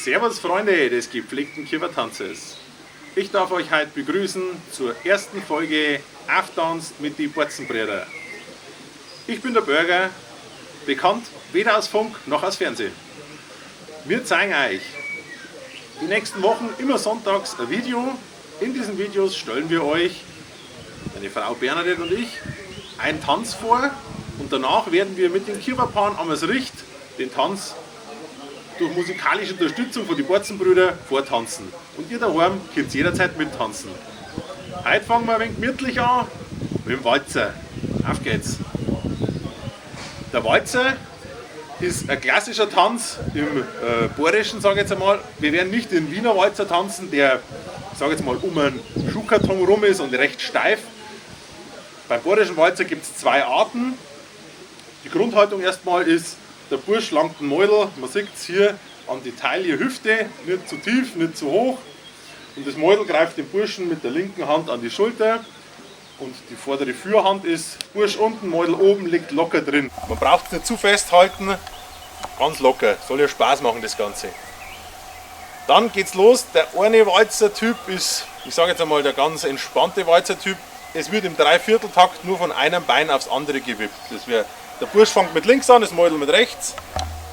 Servus Freunde des gepflegten Kiewertanzes. Ich darf euch heute begrüßen zur ersten Folge Auftanz mit die Borzenbrüder. Ich bin der Burger, bekannt weder aus Funk noch aus Fernsehen. Wir zeigen euch die nächsten Wochen immer sonntags ein Video. In diesen Videos stellen wir euch, meine Frau Bernadette und ich, einen Tanz vor und danach werden wir mit den Kiewerpaaren am Richt den Tanz durch musikalische Unterstützung von den Borzenbrüder vortanzen. Und ihr daheim könnt jederzeit mittanzen. Heute fangen wir ein wenig gemütlich an mit dem Walzer. Auf geht's! Der Walzer ist ein klassischer Tanz im Bayerischen, sage ich jetzt einmal. Wir werden nicht den Wiener Walzer tanzen, der, sage ich jetzt mal, um einen Schuhkarton rum ist und recht steif. Beim Bayerischen Walzer gibt es zwei Arten. Die Grundhaltung erstmal ist, der Bursch langt den Mäudel, man sieht es hier an die Taille Hüfte, nicht zu tief, nicht zu hoch. Und das Mäudel greift den Burschen mit der linken Hand an die Schulter und die vordere Führhand ist Bursch unten, Mäudel oben, liegt locker drin. Man braucht es nicht zu festhalten, ganz locker, soll ja Spaß machen das Ganze. Dann geht's los, der eine Walzer-Typ ist, ich sage jetzt einmal, der ganz entspannte Walzer-Typ. Es wird im Dreivierteltakt nur von einem Bein aufs andere gewippt. Das wär, der Bursch fängt mit links an, das Mäudel mit rechts.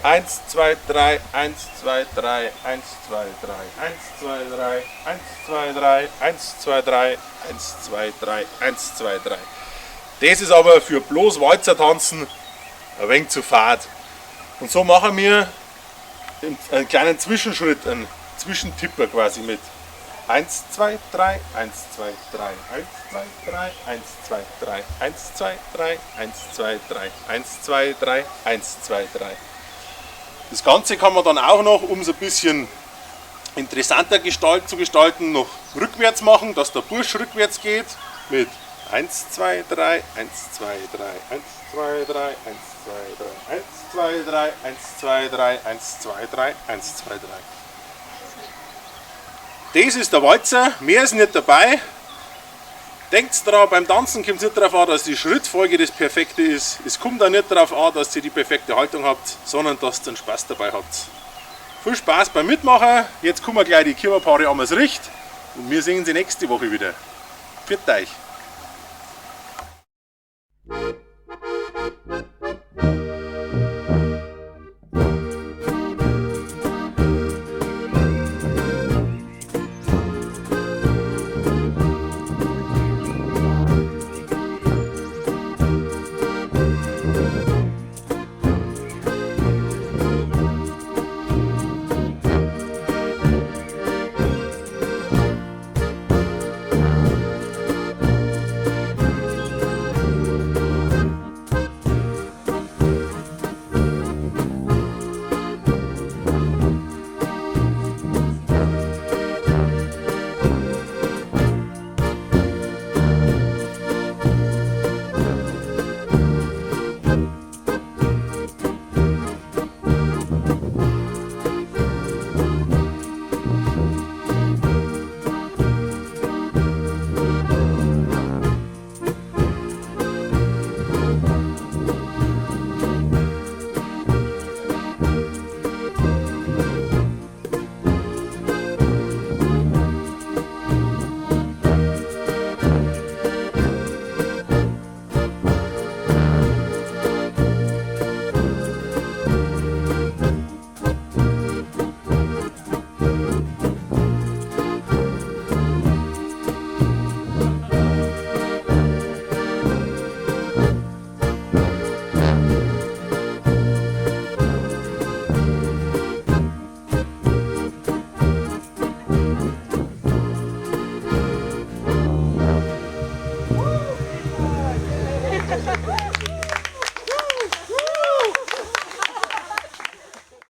1, 2, 3, 1, 2, 3, 1, 2, 3, 1, 2, 3, 1, 2, 3, 1, 2, 3, 1, 2, 3, 1, 2, 3. Das ist aber für bloß Walzertanzen ein wenig zu fad. Und so machen wir einen kleinen Zwischenschritt, einen Zwischentipper quasi mit 1, 2, 3, 1, 2, 3, 1, 2, 3, 1, 2, 3, 1, 2, 3, 1, 2, 3, 1, 2, 3, 1, 2, 3. Das Ganze kann man dann auch noch, um es ein bisschen interessanter zu gestalten, noch rückwärts machen, dass der Bursch rückwärts geht mit 1, 2, 3, 1, 2, 3, 1, 2, 3, 1, 2, 3, 1, 2, 3, 1, 2, 3, 1, 2, 3, 1, 2, 3. Das ist der Walzer, mehr ist nicht dabei. Denkt dran, beim Tanzen kommt es nicht darauf an, dass die Schrittfolge das Perfekte ist. Es kommt auch nicht darauf an, dass ihr die perfekte Haltung habt, sondern dass ihr einen Spaß dabei habt. Viel Spaß beim Mitmachen. Jetzt kommen wir gleich die Kiewerpaare am Richt und wir sehen sie nächste Woche wieder. Pfiat euch!